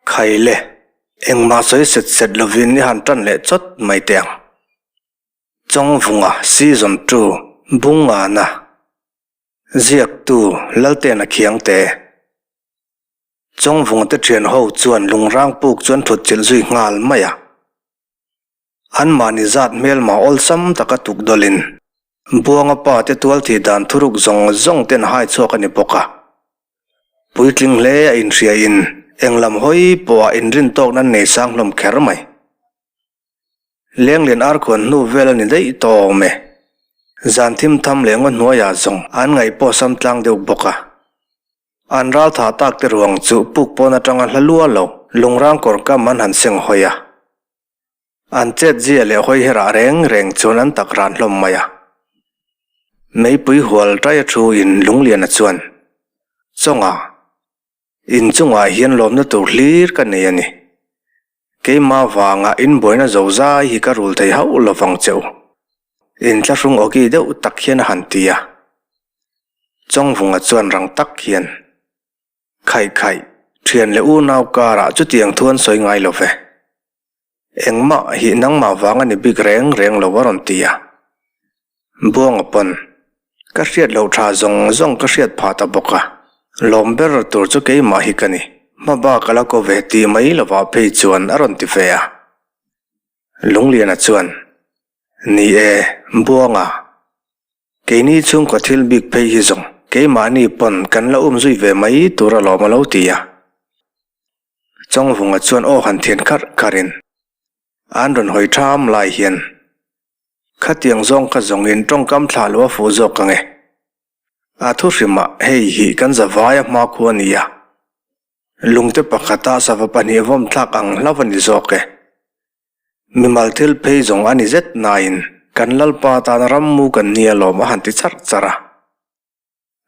Khaile, engmah sawi set set lovin i han tan leh chawt mai teh ang. Chawngvunga Season ii Bungana Ziaktu Laltena Khiangte Chawngvunga te thian ho chuan lungrang puk chu an thut chilh zui nghal mai a. Anmahni zat hmelma awlsam taka tuk dawlin Buanga pa te tual thih dan thuruk zawng zawng ten hai chhuak a ni bawk a. Puitling hle a inhriain eng lam hawi pawh ah inrin tawk nan nei sang hlawm kher mai. Lenglian arkhuan hnu vel a ni daih tawh awm e. Zan thim tham leh ngaw hnuaiah zawng an ngaih pawh sam tlang deuh bawk a. An ral thah tak te ruang chu puk pawn atanga hla lua lo lungrang kawr kam an han seng hawi a. An chet zia leh hawi herah reng reng chuan an tak ran hlawm mai a. Meipui hual ṭai a thu in Lungliana chuan, Chawnga, in chungah hian lawmna tur hlir ka nei a ni. Keimah vanga in buaina zo zai hi ka rul thei hauh lo vang che u. In thlahrung awki deuh tak hian a han ti a. Chawngvunga chuan rang tak hian, Khaih khaih, thian leh unau karah chutiang thu an sawi ngai lo ve. Engmah hi nangmah vang a ni bik reng reng lo a rawn ti a. Buanga pawn, ka hriat loh tha zawng zawng ka hriat phah ta bawk a, lawm ber tur chu keimah hi ka ni. Hma bak a la ko ve ti mai lovah phei chuan a rawn ti ve a. Lungliana chuan, Ni e, Buanga, Keini chhungkaw thil bik phei hi zawng keimahni pawn kan la um zui ve mai tur alawm a lo ti a. Chawngvunga chuan aw han thian kharh kharhin an rawn hawi tham lai hian khatiang zawng kha zawngin tawngkam thlah lo a fuh zawk ang e. A thu hrimah hei hi kan zavaia hmakhua a ni a, lungte pakhata sava pahnih vawm thlak ang hlauh a ni zawk e. Mimal thil phei zawng a ni zet nain kan Lalpa tana rammu kan nia lawm a han ti charh charh a.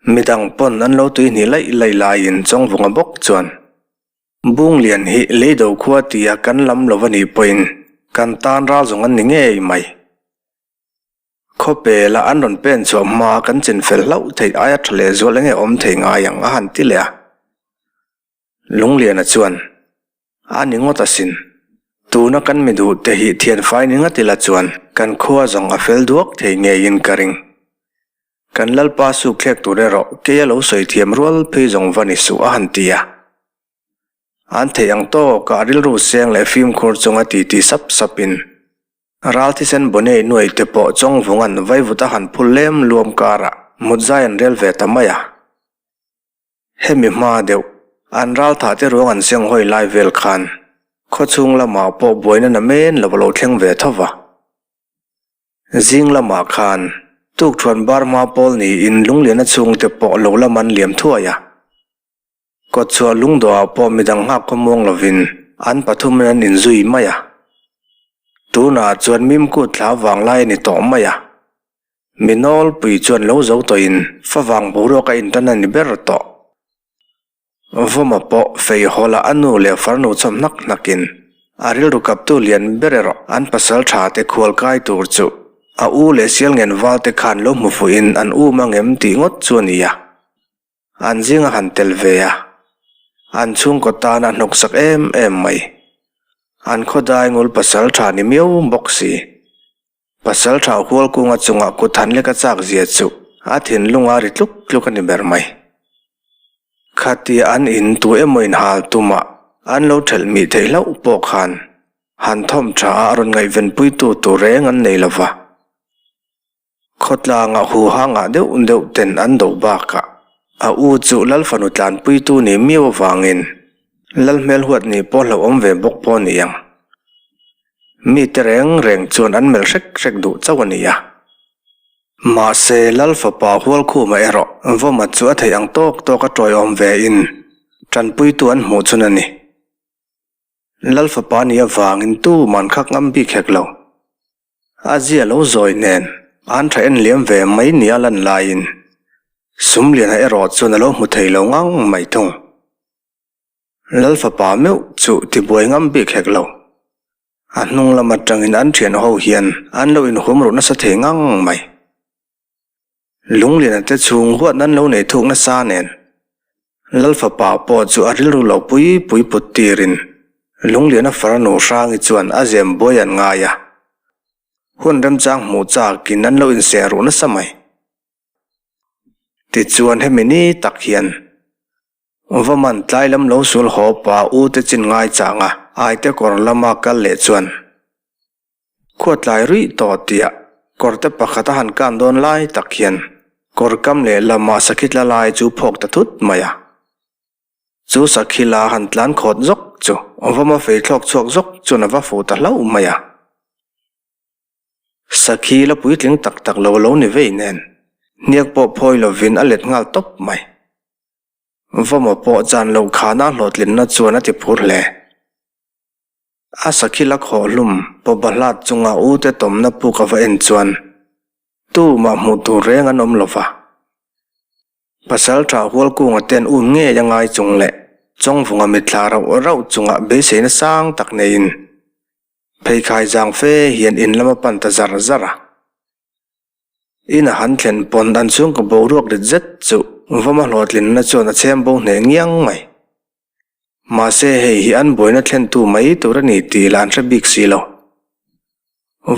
Midang pawn an lo tuihnih laih laih laiin Chawngvunga bawk chuan, Bunglian hi leido khua tia kan lam lo a nih pawhin kan tan ral zawng an ni ngei mai. Khawpela an rawn pen chhuah hma kan chinfel hlauh theih aia tha lehzual enge awm thei ngai ang a han ti leh a. Lungliana chuan, A ni ngawt asin. Tuna kan mi duh te hi thianfai ni ngat ila chuan kan khua zawng a fel duak thei ngeiin ka ring. Kan Lalpa suk thlek tur erawh kei a lo sawi thiam rual phei zawng va ni suh a han ti a. An theih ang tawkah a rilru seng leh fimkhur chunga titi sap sapin ral thisen bonei nuai te pawh Chawngvunga'n vaivut a han phul lem luam karah mutzai an rel ve ta mai a. Hemi hma deuh, an ralthah te ruang an seng hawi lai vel khan khawchhung lamah pawh buaina na men lo a lo thleng ve tho va. Zing lamah khan tukthuan bar hma pawl niin Lungliana chhungte pawh lo lam an liam thuai a. Kawtchhuah lungdawhah pawh midang nghak khawmuang lovin an pathumin an inzui mai a. Tunah chuan Mimkut thla vanglai a ni tawh mai a. Mi nawlpui chuan lo zo tawhin favang boruak a intan a ni ber tawh. Vawma pawh feihawla a nu leh farnu chawm hnak hnakin a rilru kaptu lian ber erawh an pasal tha te khual kai tur chu a u leh Sialngen val te khan lo hmu fuhin an um angem tih ngawt chu a ni a. An zing a han tel ve a, an chhungkaw tan a hnawksak em em mai. An khawdai ngul pasal tha ni miau bawk si. Pasal tha Hualkunga chungah kut han lek a chak zia chu a thinlung a ri tluk tluk a ni ber mai. Khatia an in tu emaw in hal tumah an lo thelh mih theih hlauh pawh khan han thawm tha a rawn ngaihvenpuitu tur reng an nei lo va. Khawtlangah huhangah deuh deuh ten an do bakah a u chu Lal fanu tlanpuitu ni miau avangin Lal hmelhuat nih pawh hlauhawm ve bawk pawh a ni ang. Mite reng reng chuan an melh hrek hrek duh chauh a ni a. Mahse, Lal fapa Hualkhuma erawh Vawma chu a theih ang tawk tawk a tawiawm ve in tanpuitu an hmuh chhun a ni. Lal fapa nih avangin tuman khak ngam bik hek lo. A zia lo zawi nen an tha en liam ve mai nia lan laiin Sumliana erawh chuan a lo hmu thei lo ngang mai thung. Lal fapa meuh chu tibuai ngam bik hek lo. A hnung lam atangin an thian ho hian an lo inhum ruh nasa thei ngang mai. Lungliana te chhung huat an lo nei thuk nasa nen. Lal fapa pawh chu a rilru lo pui pui put tirin. Lungliana farnu Hrangi chuan a zem buai an ngai a, hun remchang hmuh chakin an lo inseh ruh nasa mai. Tichuan hemi ni tak hian Vaman tlai lam lo sul haw pa u te chin ngai chang a, Aite kawr lama kal leh chuan khua tlai ruih tawh tia kawrte pakhat a han kan dawn lai tak hian kawr kam leh lama sakhi tla lai chu phawk ta thut mai a. Chu sakhi la han tlan khawt zawk chu vama fei thlawk chhuak zawk chuan a va fuh ta hlauh mai a. Sakhi la puitling tak tak lo lo ni vei nen hniak pawh phawi lovin a let nghal tawp mai. Vama pawh chan loh khana hlawhtlinna chuan a ti phur hle. A sakhi la khawh hlum pawba hlat chunga u te tawmna puk a va en chuan tumah hmuh tur reng an awm lo va. Pasal tha Hualkunga ten um ngei a ngai chung leh Chawngvunga mitthla rauh rauh chungah beiseina sang tak neiin pheikhai zang fe hian in lam a pan ta zar zar a. In a han thlen pawn an chhungkaw boruak rit zet chu vawma hlawhtlinna chuan a chhem bo hneh ngiang mai. Mahse hei hi an buaina thlentu mai tur a ni tih lah an hre bik si lo.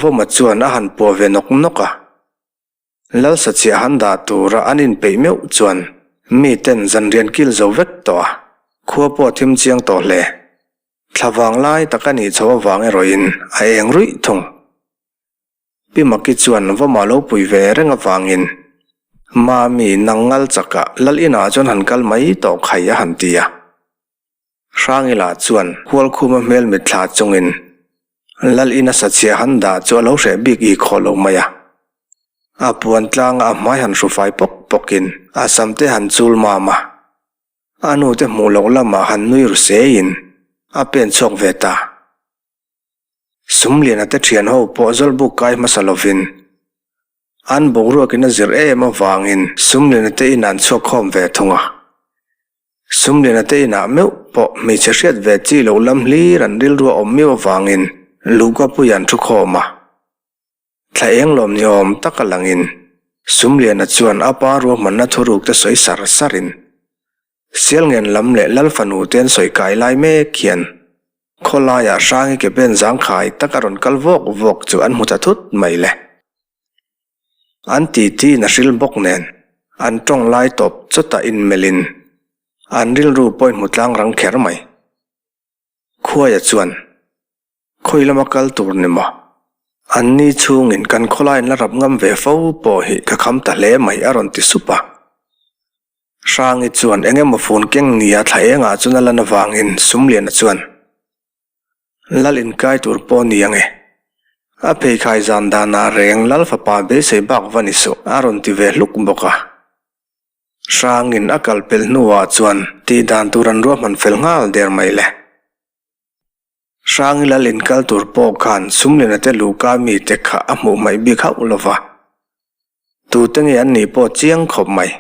Vawma chuan a han puah ve nawk nawk a. Lal sachiah han dah tura an inpeih meuh chuan mi ten zanrian kil zo vek tawh a, khua pawh a thim chiang tawh hle. Thla vang lai tak a nih chho avang erawhin a eng ruih thung. Pi Maki chuan vawmah lo pui ve reng avangin Mami nang ngal chakah Lal inah chuan han kal mai tawh khai a han ti a. Hrangila chuan Hualkhuma hmel mitthla chungin Lal ina sachhia han dah chu a lo hreh bik i khawh lo mai a. A puan tlanga a hmai han hru fai pawk pawkin a sam te han chul mam a. A nu te hmuh loh lamah han nui ru seiin a pen chhuak ve ta. Sumliana te thian ho pawh zawlbuk kai hmasa lovin An boruakin a zir em avangin Sumliana te inah an chhuak khawm ve thung a. Sumliana te inah meuh pawh hmeichhe hriat ve chi loh lam hlir an rilru a awm miau avangin Luhkapuia an thu khawm a. Thla eng lawm ni awm taka langin Sumliana chuan a pa ruahmanna thuruk te sawi sar sarin Sialngen lam leh Lal fanu te an sawi kai lai mek hian Khawlaiah Hrangi ke pen zangkhai tak a rawn kal vawk vawk chu an hmu ta thut mai le. An titi in a hril bawk nen an tawng lai tawp chawtah inmelhin an rilru pawhin hmu tlang rang kher mai. Khuaia chuan Khawi lama kal tur ni maw? An ni chhungin kan khawlaiin la rap ngam ve fo pawh hi ka kham ta hle mai a rawn ti sup a. Hrangi chuan eng emaw fun keng nia thla engah chuan a lan avangin Sumliana chuan, Lal inkai tur pawh ni ang e. A pheikhai zan danah reng Lal fapa beisei bak va ni suh a rawn ti ve hluk bawk a. Hrangin a kal pelh hnuah chuan tih dan tur an ruahman fel nghal der mai le. Hrangi lal inkal tur pawh khan Sumliana te luhka mite kha a hmuh hmaih bik hauh lo va. Tute nge an nih pawh chiang khawp mai.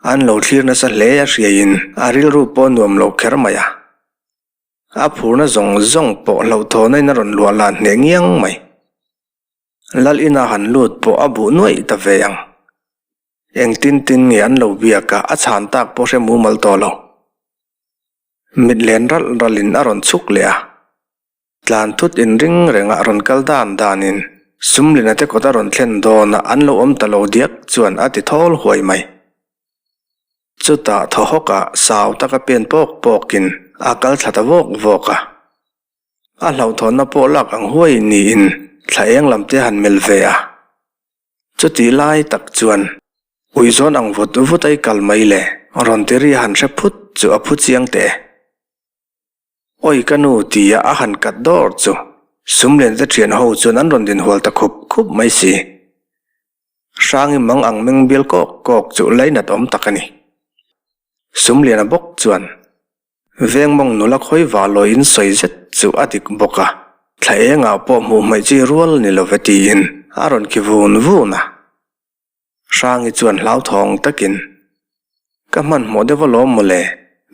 An lo thlir nasa hle a hriaiin a rilru pawh nuam lo kher mai a. A phurna zawng zawng pawh hlauhthawhna in a rawn luah lan hneh ngiang mai. Lal ina han lut pawh a buh nuaih ta ve ang. Engtin tin nge an lo biak a, a chhan tak pawh hre mumal tawh lo. Mit len ralh ralhin a rawn chhuk leh a, tlan thut inring renga rawn kal dan danin Sumlina te kawt a rawn thlen dawn a, an lo awm ta lo diak chuan a ti thawl huai mai. Chutah thaw hawkah sau taka pen pawk pawkin a kal thla ta vawk vawk a. A hlauhthawnna pawh lak ang huai niin thla eng lam te han melh ve a. Chutih lai tak chuan uizawn ang vut vut a i kal mai le, rawn ti ri a han hre phut chu a phu chiang teh e. Awi ka nu tia a han kat dawr chu Sumlian te thian ho chuan an rawn din hual ta khup khup mai si. Hrangi mang ang meng bial kawk kawk chu lainat awm tak a ni. Sumliana bawk chuan Veng mawng nula khawi vah lawi in sawi zet chu a dik bawk a, thla engah pawh hmuh hmaih chi rual ni lo ve tiin a rawn khi vun vun a. Hrangi chuan hlauthawng takin, Ka hmanhmawh deuh alawm mawle,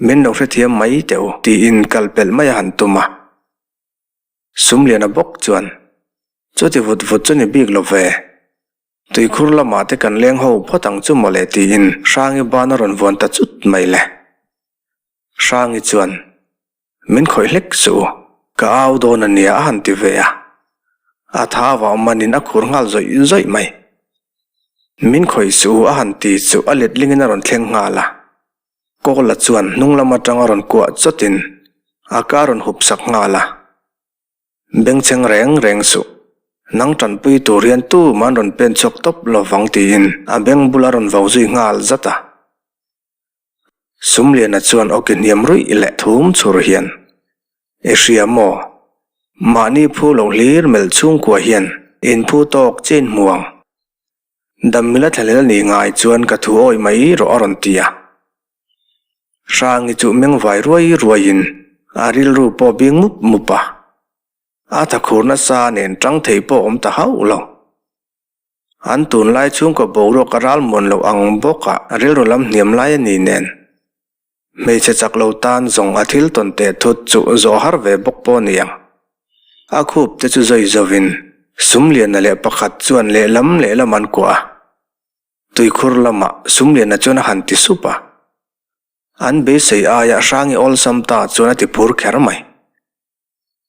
min lo hrethiam mai teh u tiin kal pelh mai a han tum a. Sumliana bawk chuan, Chuti vut vut chu ni bik lo ve, Tuikhur lamah te kan leng ho phawt ang chu mawle tiin Hrangi ban a rawn vuan ta chut mai le. Hrangi chuan, Min khawih hlek suh u, ka au dawn a nia a han ti ve a. A tha vau manin a khur nghal zawih zawih mai. Min khawih suh u a han ti chu a letlingin a rawn thleng nghal a. Kawla chuan hnung lam atang a rawn kuah chawtin a ka rawn hup sak nghal a. Bengchheng reng reng suh. Nang tanpui tur hian tuman rawn pen chhuak tawp lovang tiin a beng bula rawn vau zui nghal zat a. Sumliana chuan awki hniam ruih leh thum chhur hian, I hria maw? Mahni phu lo hlir melh chhungkua hian in phu tawk che in hmu ang. Dammila thlahlel nih ngai chuan ka thu awih mai rawh a rawn ti a. Hrangi chu meng vai ruai ruaiin a rilru pawh bing mup mup a. A thakhur nasa nen tang thei pawh awm ta hauh lo. An tunlai chhungkaw boruak a ral muan loh ang bawkah rilru lam hniam lai a ni nen. Hmeichhe chak lo tan zawng a thil tawn teh thut chu zawh har ve bawk pawh a ni ang. A khup te chu zawi zawiin Sumliana leh pakhat chuan lehlam lehlam an kuah a. Tuikhur lamah Sumliana chuan a han ti sup a. An beisei aia Hrangi awlsam ta chuan a ti phur kher mai.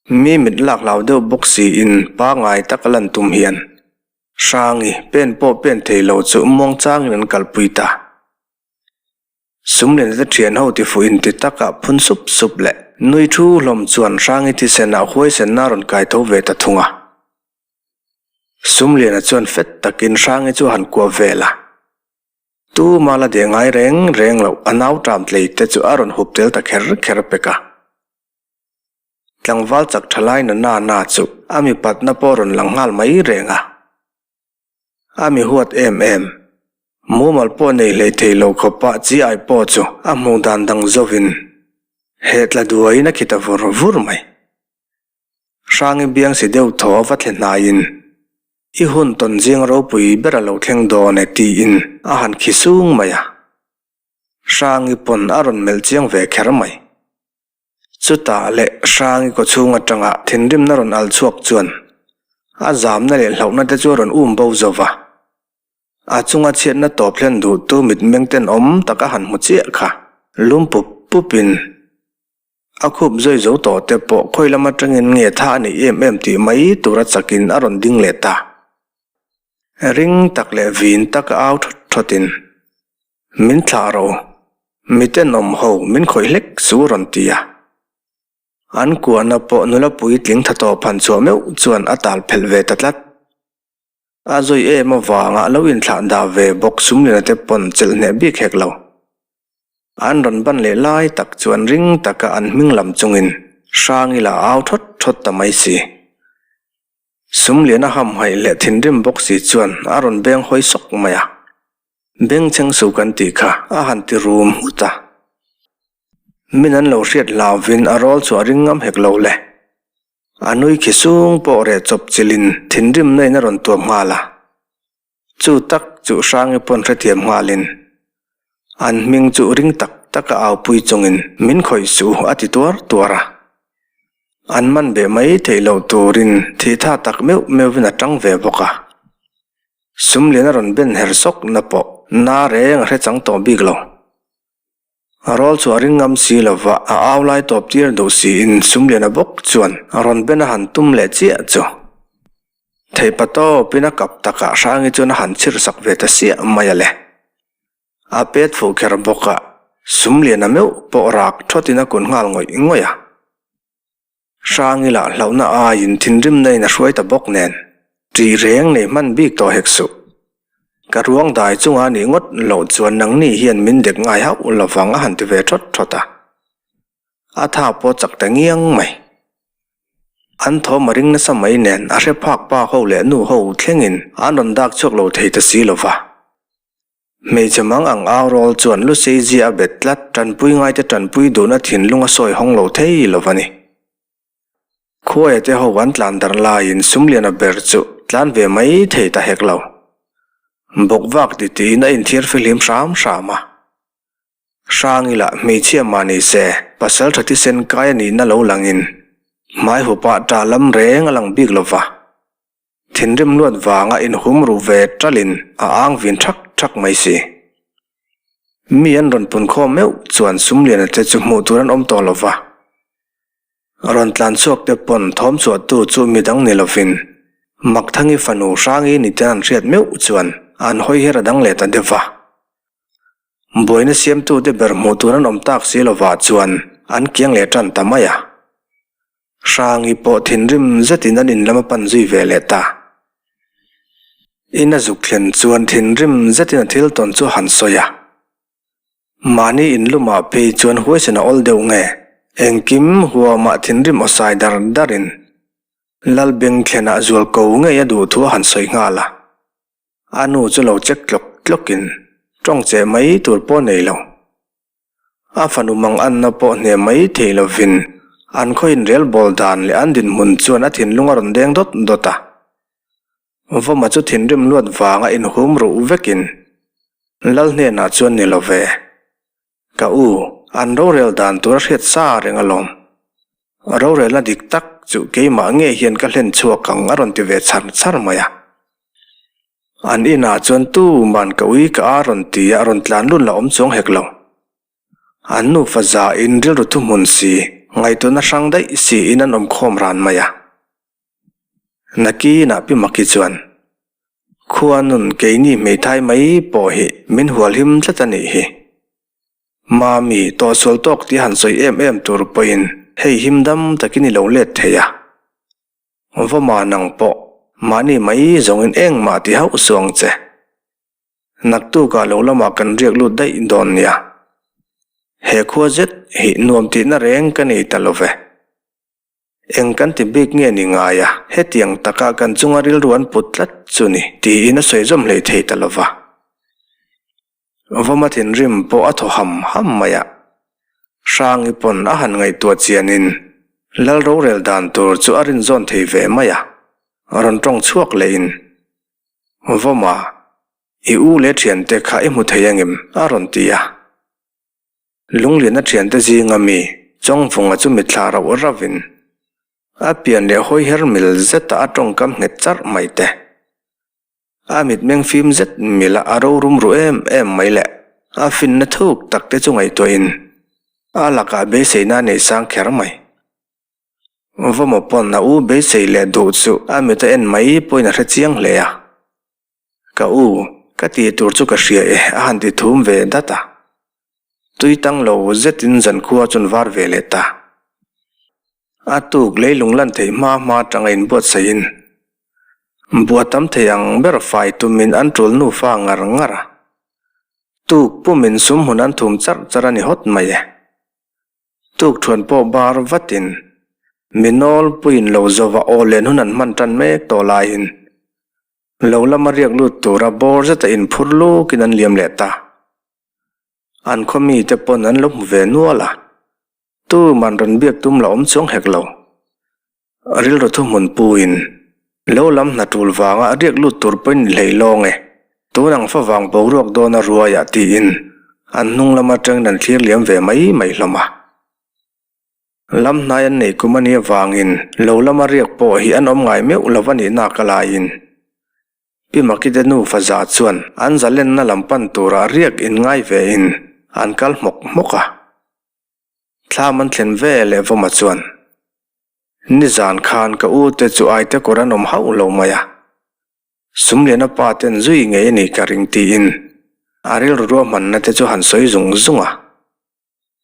Mi mit lak hlau deuh bawk siin pangai tak a lan tum hian Hrangi pen pawh pen thei lo chu muang changin an kalpui ta. Sumliana te thian ho tifuh inti takah phun sup sup leh nui thu hlawm chuan Hrangi thisenah huaisenna a rawn kai tho ve ta thung a. Sumliana chuan fet takin Hrangi chu a han kuah vel a. Tuma la deh ngai reng reng loh a nau ṭam tlei te chu a rawn hup tel ta kher kher pek a. Tlangval chak tha lai na na na chu a mi patna pawh rawn lang nghal mai reng a. A mi huat em em. Mumal pawh nei hlei thei lo khawpah chi ai pawh chu a hmuh dan dang zovin heh tla duaiin a khi ta vur vur mai. Hrangi biang si deuh thaw a va thle hnaiin i hun tawn zing ropui ber a lo thleng dawn e tiin a han khi sung mai a. Hrangi pawn a rawn melh chiang ve kher mai. Chutah leh Hrangi kawchhung atanga thinrimna rawn al chhuak chuan a zamna leh hlauhna te chu a rawn um bo zo va. A chunga chhiatna tawp hlen duhtu mitmeng tenawm tak a han hmu chiah kha lum pup pupin a khup zawi zo tawh te pawh khawi lam atangin nge tha a neih em em tih mai tura chakin a rawn ding leh ta. Ring tak leh vin taka au thawt thawtin Min thlah rawh u. Mi tenawm ho min khawih hlek chu rawn ti a. An kuahna pawh nula puitling tha tawh phan chhuah meuh chuan a tal phelh ve ta tlat. A zawi em avanga lo inthlah dah ve bawk Sumliana te pawn chelh hneh bik hek lo. An rawn ban leh lai tak chuan ring taka an hming lam chungin Hrangila a au thawt thawt ta mai si. Sumliana hamhaih leh thinrim bawk si chuan a rawn beng hawi sawk mai a. Bengchheng suh kan tih kha a han ti rum nghut a. Min an lo hriat hlauvin a rawl chu a ring ngam hek lo le. A nui khi sung pawh reh chawp chilhin thinrimna in a rawn tuam nghal a. Chu tak chu Hrangi pawn hrethiam nghalin an hming chu ring tak tak a aupui chungin min khawih suh a ti tuar tuar a. An man beh mai theih loh turin thihtha tak meuh meuhvin a tang ve bawk a. Sum lian a rawn ben her sawk na pawh na reng a hre chang tawh bik lo. A rawl chu a ring ngam si lo va, a au lai tawp tir duh siin sum lian a bawk chuan a rawn ben a han tum leh chiah chu. Theihpa tawpin a kap takah Hrangi chuan a han chhir sak ve ta siah mai a le. A pet fuh kher bawk a, sum lian a meuh pawh rak thawtin a kun nghal ngawih ngawih a. Hrangila hlauhna aiin thinrimna in a hruai ta bawk nen, ṭih reng nei hman bik tawh hek suh. Ka ruang dai chunga nih ngawt loh chuan nangni hian min dek ngai hauh lovang a han ti ve ṭhawt ṭhawt a. A tha pawh chak ta ngiang mai. An thawm a ring nasa mai nen a hre phak pa ho leh nu ho thlengin an rawn dak chhuak lo thei ta si lova. Hmeichhe mang ang au rawl chuan Lusei zia a bet tlat, tanpui ngaite tanpui duhna thinlung a sawi hawng lo thei lo va ni. Khuaia te ho an tlan darh laiin Sumliana ber chu tlan ve mai thei ta hek lo. Bawkvak ti tiin a inthiar fihlim hram hram a. Hrangila hmeichhia mah ni se, pasal tha thisen kai a nihna lo langin hmai hupah ṭah lam reng a lang bik lo va. Thinrim luat vanga inhum ruh ve ṭalin a ang vin ṭhak ṭhak mai si. Mi an rawn pun khawm meuh chuan Sumliana te chu hmuh tur an awm tawh lo va. Rawn tlan chhuak te pawn thawm chhuahtu chu midang ni lovin Makthangi fanu Hrangi ni ten an hriat meuh chuan an hawi her a dang leh ta deuh va. Buaina siamtute ber hmuh tur an awm tak si lovah chuan an kiang leh tan ta mai a. Hrangi pawh thinrim zetin an in lam a pan zui ve leh ta. In a zuk thlen chuan thinrim zetin a thil tawn chu a han sawi a. Mahni in lumah phei chuan huaisen a awl deuh nge? Engkim huamah thinrim aw sai dar darin Lalbeng thlenah zual ko ngei a duh thu a han sawi nghal a. A nu chu lo check tlawk tlawkin tawng cheh mai tur pawh nei lo. A fanu mang anna pawh hne mai thei lovin an khaw inrel bawl dan leh an dinhmun chuan a thinlung a rawn deng dawt dawt a. Vawma chu thinrim luat vanga inhum ruh vekin Lal hnenah chuan ni lo ve. Ka u, an rorel dan tur a hriat sa reng alawm. Rorelna dik tak chu keimah ngei hian ka hlen chhuak ang a rawn ti ve chhar chhar mai a. An inah chuan tuman ka ui ka a rawn ti a, rawn tlan lun la awm chuang hek lo. An nufa zain rilru thuhmun si, ngaihtuahna hrang daih siin an awm khawm ran mai a. Nakinah Pi Maki chuan, Khua nun keini hmeithai mai pawh hi min hualhim tlat a nih hi. Mami, tawhsual tawk tih han sawi em em tur pawhin hei him dam takin i lo let thei a. Vawma nang pawh mahni mai zawngin engmah ti hauh suh ang che. Naktukah lo lamah kan riak lut daih dawn nia. He khua zet hi nuam tihna reng ka nei ta lo ve. Eng kan ti bik nge ni ngai a, hetiang taka kan chunga rilru an put tlat chu ni, tiin a sawi zawm hlei thei ta lo va. Vawma thinrim pawh a thaw ham ham mai a. Hrangi pawn a han ngaihtuah chianin Lal rorel dan tur chu a rinzawn thei ve mai a, rawn tawng chhuak lehin, Vawma, i u leh thiante kha i hmu thei angem? a rawn ti a. Lungliana thiante zinga mi Chawngvunga chu mitthla rauh rauhin a pian leh hawi her mil zeta a tawngkam nghet charh mai te. A mitmeng fim zet mila a rorum ru em em mai leh a finna thuk tak te chu ngaihtuahin a lakah beiseina a nei sang kher mai. Vawmaw pawn a u beisei leh duh chu a mit a en mai pawhin a hre chiang hle a. Ka u, ka tih tur chu ka hria e, a han ti thum ve dat a. Tui tang lo zetin zankhua chuan var ve leh ta. A tuk leilung lan theih hma hma atanga inbuatsaihin bua tam thei ang ber fai tumin an tul nufa ngar ngar a. Tuk pumin sum hmun an thum charh charh a ni hawt mai e. Tuk thuan pawh bar vatin mi nawlpuiin lo zova aw len hun an hman tan mek tawh laiin Lo lama riak lut tura bawr zeta inphur lukin an liam leh ta. An khaw mite pawn an lo hmu ve nual a, tuman rawn biak tum la awm chuang hek lo. Rilru thuhmun puin lo lam hna tul vanga riak lut tur pawhin ni hlei lawng e, tun ang favang boruak dawna ruaiah tiin an hnung lam atangin an thlir liam ve mai mai hlawm a. Lam hnai an neih kum a nih avangin lo lama riak pawh hi an awm ngai meuh lo a nih nak a laiin Pi Makite nufa za chuan an zalenna lam pan tura riak in ngai vein an kal hmawk hmawk a. Thlam an thlen ve leh Vawma chuan, Nizan khan ka u te chu aite kawr an awm hauh lo mai a. Sumliana pa ten zui ngei a nih ka ring tiin a rilru ruahmanna te chu han sawi zung zung a.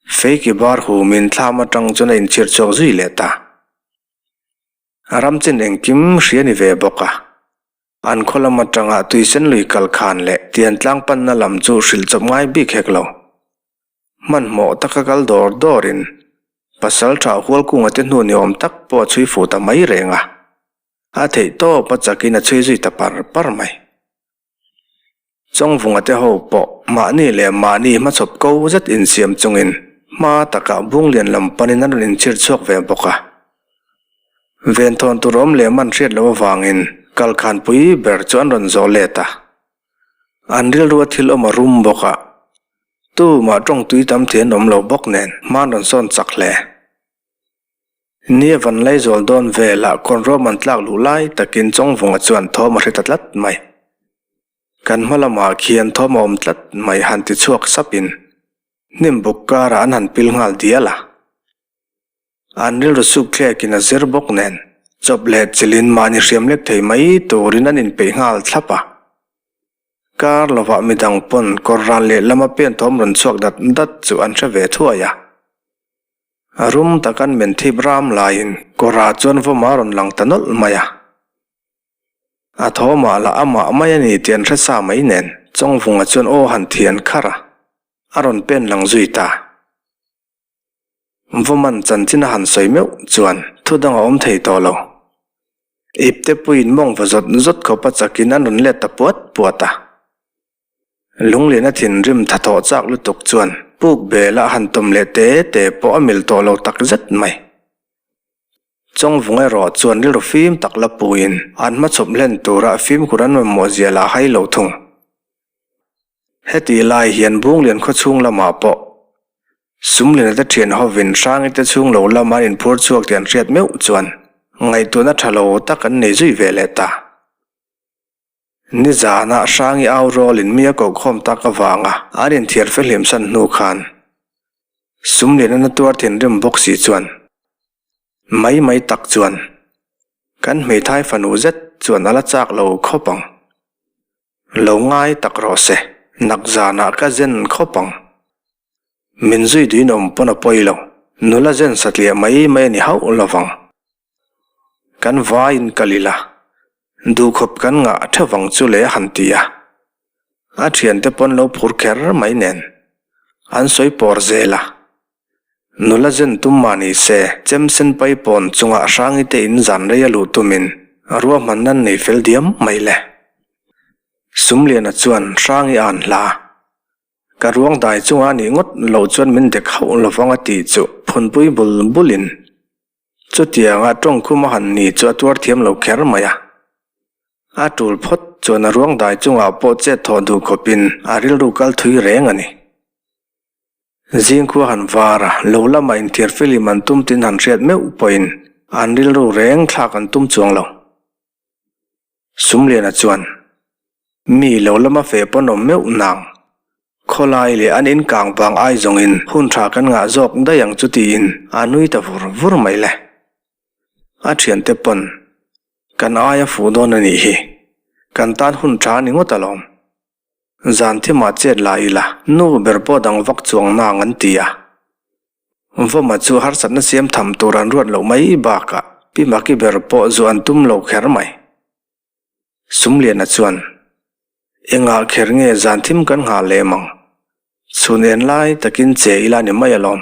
Feiki bar humin thlam atang chuan a inchhir chhuak zui leh ta. A ram chin engkim hria ni ve bawk a. An khaw lam atanga tuisen lui kal khan leh tian tlang panna lam chu hrilh chawp ngai bik hek lo. Hmanhmawh taka kal dawr dawrin pasal tha Hualkunga te hnu ni awm tak pawh a chhui fuh ta mai reng a. A theih tawp a chakin a chhui zui ta par par mai. Chawngvunga te ho pawh mahni leh mahni hmachhawp ko zet insiam chungin hma takah Bunglian lam panin an rawn inchhir chhuak ve bawk a. Venthawn tur awm leh man hriat loh avangin kalkhanpui ber chu an rawn zawh let a. An rilrua thil awm a rum bawk a, tumah tawngtui tam thei an awm lo bawk nen hma an rawn sawn chak hle. Nia van Laizawl dawn velah kawnruam an tlak luh lai takin Chawngvunga chuan thawm a hre ta tlat mai. Kan hma lamah khian thawm a awm tlat mai han ti chhuak sapin hnim buk karah an han pil nghal dial a. An rilru sukthlek in a zir bawk nen, chawp leh chilhin mahni hriam lek thei mai turin an inpeih nghal thlap a. Kar lovah midang pawn kawr ral leh lama pen thawm rawn chhuak dat dat chu an hre ve thuai a. A rum tak an men thip ram laiin kawrah chuan vawma rawn lang ta nawlh mai a. A thawmah lah amah mai a ni tih an hre sa mai nen Chawngvunga chuan aw han thian kharh a, a rawn pen lang zui ta. Vawman chanchin a han sawi meuh chuan thu dang a awm thei tawh lo. Ipte puiin mawng va zawt zawt khawpa chakin an rawn let ta puat puat a. Lunglena thinrim tha thawh chak lutuk chuan puk bel a han tawm leh te te pawh a mil tawh lo tak zet mai. Chawngvung erawh chuan rilru fim tak la puiin an hmachhawp hlen tura fimkhur an mamawh zia lah hai lo thung. Hetih lai hian Bunglian khawchhung lamah pawh Sumliana te thian hovin Hrangi te chhung lo lama an inphur chhuak tih an hriat meuh chuan ngaihtuahna tha lo tak an nei zui ve leh ta. Nizanah Hrangi au rawlin mi a kohkhawm tak avanga an inthiar fehlim san hnu khan Sumliana na tuar thinrim bawk si chuan mai mai tak chuan kan hmeithai fanu zet chuan a la chak lo khawp ang. Lo ngai tak rawh se, nak zanah ka zen khawp ang. Min zui duin awm pawn a pawi lo, nula zen satliah mai mai a ni hauh lo vang. Kan vaiin kal ila, duhkhawp kan ngah theuh vang chu le a han ti a. A thiante pawn lo phur kher mai nen, an sawi pawr zel a. Nula zen tum mah ni se, chem sen pai pawn chungah Hrangi te in zan rei a luh tumin ruahman nan nei fel diam mai le. Sumliana chuan Hrangi a an hla. Ka ruang dai chunga nih ngawt loh chuan min dek hauh lovang a tih chu phunpui bul bulin chutianga tawngkhum a han ni chu a tuar thiam lo kher mai a. A tul phawt chuan a ruang dai chungah pawh chet thawh duh khawpin a rilru kal thui reng a ni. Zingkhua han var a, lo lama inthiar film an tum tin han hriat meuh pawhin an rilru reng thlak an tum chuang lo. Sumliana chuan, Mi lo lama feh pawn awm meuh nang. Khawlai leh an inkang vang ai zawngin hun tha kan ngah zawk daih ang chu tiin a nui ta vur vur mai le. A thiante pawn, Kan aia fuh dawn a nih hi. Kan tan hun tha a ni ngawt alawm. Zan thimah chet la ila, nu ber pawh dang vak chuang nang an ti a. Vawma chu harsatna siam tham tur an ruat loh mai bakah Pi Maki ber pawh zu an tum lo kher mai. Sumliana chuan, Engah kher nge zan thim kan nghah lem ang? Chhun en lai takin che ila ni mai alawm.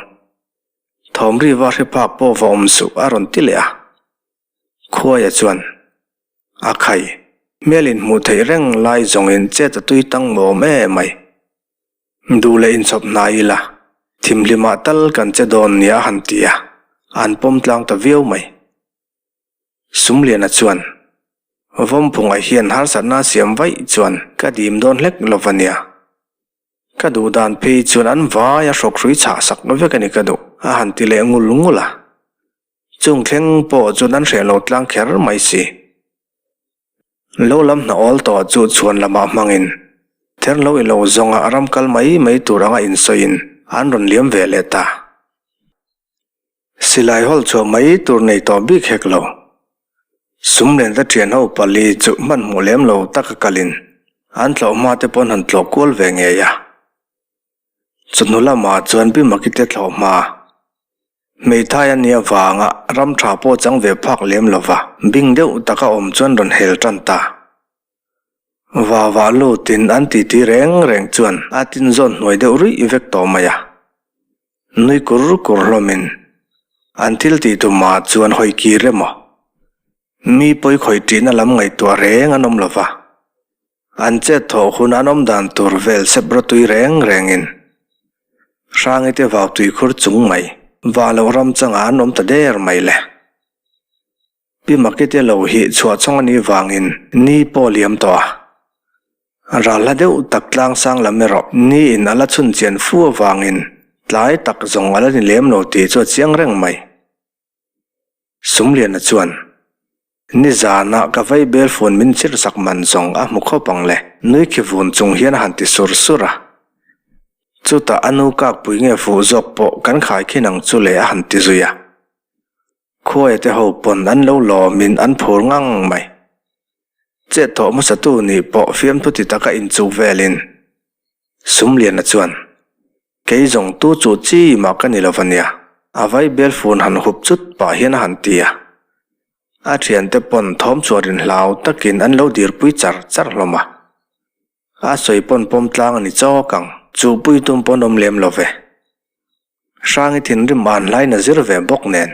Thawmri va hre phak pawh va awm suh a rawn ti leh a. Khuaia chuan, A khai, hmel inhmuh theih reng lai zawngin chet a tui tang mawm e mai. Duh leh inchawp hna ila, thimhlimah tal kan che dawn nia a han ti a, an pawm tlang ta viau mai. Sumliana chuan, Vawmphungah hian harsatna a siam vaih chuan ka dim dawn hlek lo va nia. Ka duh dan phei chuan an vai a hrawkhrui chhah sak vek a ni ka duh, a han ti leh ngul ngul a. Chung thleng pawh chuan an hreh lo tlang kher mai si. Lo lam hna awl tawh chu chhuan lamah hmangin ther lo i lo zawnga ram kal mai mai tur anga insawiin an rawn liam ve leh ta. Silai hawl chhuah mai tur nei tawh bik hek lo. Sum len ta thian ho pali chu hmanhmawh lem lo taka kalin an tlawh hma te pawn han tlawh kual ve ngei a. Chawhnu lamah chuan Pi Makite thlawh hma. Hmeithai a nia vanga ram tha pawh chang ve phak lem lova bing deuh taka awm chuan rawn hel tan ta. Va vah lutin an titi reng reng chuan a tin zawn hnuai deuh ruih vek tawh mai a. Nui kur kur hlawmin an thil tih tumah chuan hawi kir emaw mi pawi khawih ṭihna lam ngaihtuah reng an awm lova. An chet thawh hun an awm dan tur vel sep rawtui reng rengin Hrangi te vau tuikhur chung mai vah loh ram changah an awm ta der mai le. Pi Maki te lo hi chhuah chhawng a nih vangin ni pawh liam tawh a. Ral hla deuh tak tlang sang lam erawh ni in a la chhun chian fu avangin tlai tak zawng a la ni lem lo tih chu a chiang reng mai. Sumliana chuan, Nizanah ka vai bel phone min chirh sak man zawng a hmu khawp ang le, nui khi vun chung hian a han ti sur sur a. Chutah a nu kakpui nge fuh zawk pawh kan khai khin ang chu le a han ti zui a. Khuaia te ho pawn an lo lawmin an phur ngang mai. Chet thawh hmasatu nih pawh fiamthu ti taka inchuk velin Sumliana chuan, Kei zawng tu chu chi mah ka ni lo va nia, a vai bel fun han hup chut pah hian a han ti a. A thiante pawn thawm chhuah rin hlau takin an lo dirpui char char hlawm a. A sawi pawn pawm tlang a ni chawk ang, chuhpui tum pawn awm lem lo ve. Hrangi thinrim an hlain a zir ve bawk nen,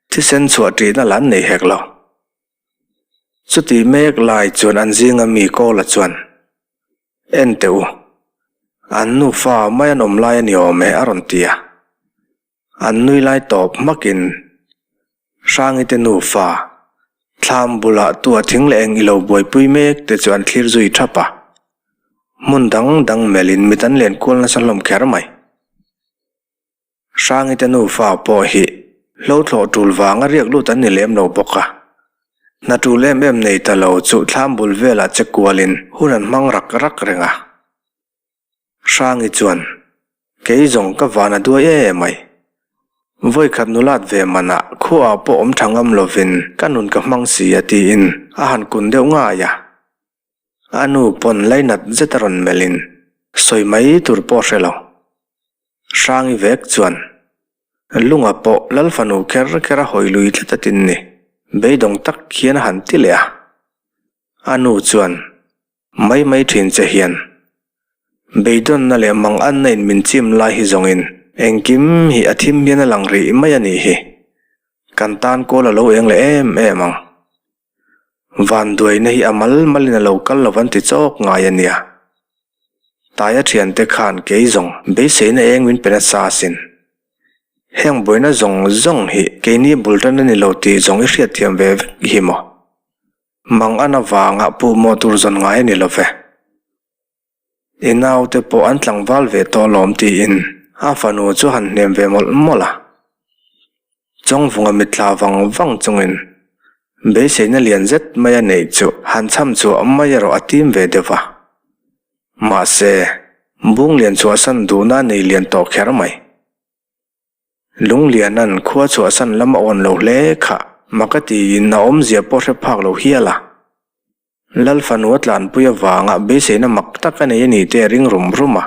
thisen chhuah ṭihna la an nei hek lo. Chuti mek lai chuan an zinga mi Kawla chuan, En teh u, an nufa mai an awm lai a ni awm e a rawn ti a. An nui lai tawp hmakin Hrangi te nufa, thlam bulah tua thing leh eng ilo buaipui mek te chu an thlir zui thap a. Hmun dang dang melhin mit an len kual nasa hlawm kher mai. Hrangi te nufa pawh hi hlo thlawh tul vanga riak lut an ni lem lo bawk a. Hna tul em em nei ta lo chu thlam bul velah che kualin hun an hmang rak rak reng a. Hrangi chuan, Kei zawng ka van a duai e mai. Vawikhat nulat ve manah khuaah pawh awm tha ngam lovin ka nun ka hmang si a tiin a han kun deuh ngai a. A nu pawn lainat zet a rawn melhin sawi mai tur pawh hre lo. Hrangi vek chuan, Lunga pawh Lal fanu kher kher a hawi lui tlat a tin ni, beidawng tak hian a han ti leh a. A nu chuan, Mai mai thin che hian, beidawnna leh manganna in min chim lai hi zawngin engkim hi a thim hian a lang rih mai a nih hi. Kan tan kawl a lo eng leh em em ang. Vanduaina hi a mal malin a lo kal lo an ti chawk ngai a nia. Taia thiante khan kei zawng beiseina eng min pe nasa asin. Heng buaina zawng zawng hi keini bul tan a ni lo tih zawng i hriatthiam ve vek hi maw? Mang an avanga puhmawh tur zawn ngai a ni lo ve. I naute pawh an tlangval ve tawh alawm tiin a fanu chu han hnem ve mawlh mawlh a. Chawngvunga mitthla vang vang chungin beiseina lian zet mai a neih chu han chham chhuah mai erawh a tim ve deuh va. Mahse, Bunglian chhuahsan duhna a nei lian tawh kher mai. Lungliana'n khua chhuahsan lam a awn lo hle kha mak a tiin a awmzia pawh hre phak lo hial a. Lal fanu a tlanpui avanga beiseina mak tak a nei a ni te a ring rum rum a.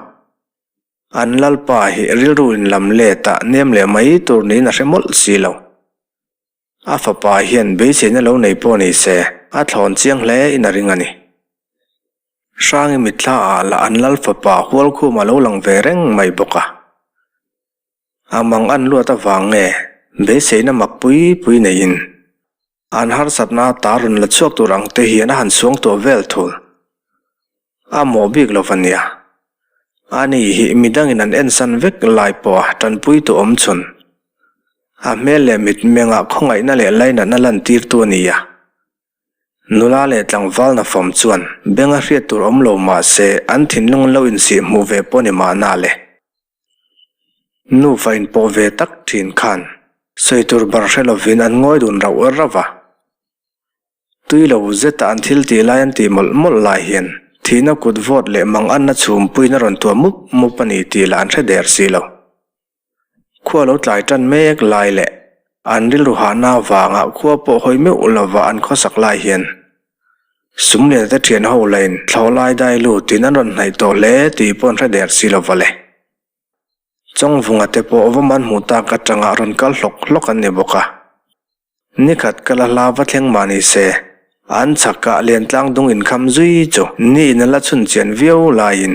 An Lalpa hi rilru in lam let ah nem leh mai tur niin a hre mawlh si lo. A fapa hian beiseina lo nei pawh ni se a thlawn chiang hle in a ring a ni. Hrangi mitthla ah lah an Lal fapa Hualkhum a lo lang ve reng mai bawk a. A mang an luat avang nge beiseina mak pui pui neiin an harsatna ta rawn la chhuak tur ang te hian a han suang tawh vel thul. A mawh bik lo va nia. Ani hi midangin an ensan vek lai pawha tanpui tu awm chhun. A hmel leh mitmengah khawngaihna leh lainatna lantirtu a ni a. Nula leh tlangval na fawm chuan benga hriat tur awm lo mah se an thinlung lo insih hmuh ve pawh ni mahna le. Nufa inpawh ve tak thin khan sawi tur bar hre lovin an ngawi dun rauh rauh a. Tui lo zeta an thil tih lai an tih mawlh mawlh lai hian thihna kut vawt leh manganna chhumpuiin a rawn tuah mup mup a ni tih lah an hre der si lo. Khua lo tlai tan mek lai leh an rilru hahna avanga khua pawh hawi meuh lova an khawsak lai hian Sumliana te thian ho lain thlawhlai dai lutin an rawn hnaih tawh hle tih pawh an hre der si lova le. Chawngvunga te pawh va man hmuh tak atanga rawn kal hlawk hlawk an ni bawk a. Nikhat kal a hla va thleng mah ni se, an chhakah Liantlang dung inkham zui chu niin a la chhun chian viau laiin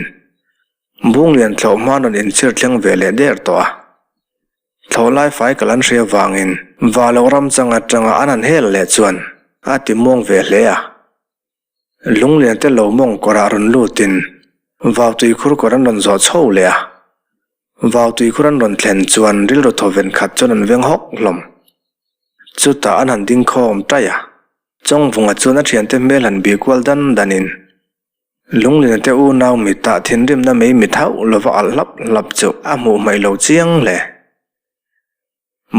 Bunglian thlawh hma rawn inchhir thleng ve leh der tawh a. Thlawhlai fai kal an hria vangin Valo ram chang atanga an han hel leh chuan a ti muang ve hle a. Lunglian te lo mawng kawrah rawn lutin vau tuikhur kawr an rawn zawh chho leh a. Vau tuikhur an rawn thlen chuan rilru thawven khat chuan an veng hawk hlawm. Chutah an han ding khawm taih a. Chawngvunga chuan a thiante hmel han bih kual dan danin Lunglina te unau mitah thinrimna mei mit hauh lova alh hlap hlap chu a hmuh hmaih lo chiang hle.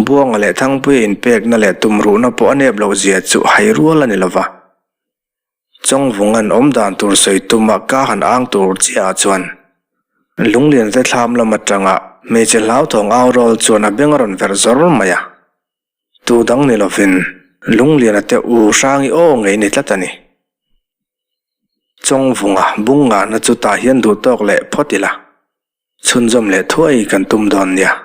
Buanga leh Thangpuia inpekna leh tumruhna pawh a nep loh zia chu hai rual a ni lova. Chawngvunga'n awmdan tur sawi tuma ka han ang tur chiahah chuan Lunglina te thlam lam atanga hmeichhe hlauthawng au rawl chuan a beng a rawn verh zawr mai a. Tu dang ni lovin Lungliana te u Hrangi aw ngei ni tlat a ni. Chawngvunga bung ngahna chu tah hian duh tawk leh phawt ila, chhunzawm leh thuai kan tum dawn nia.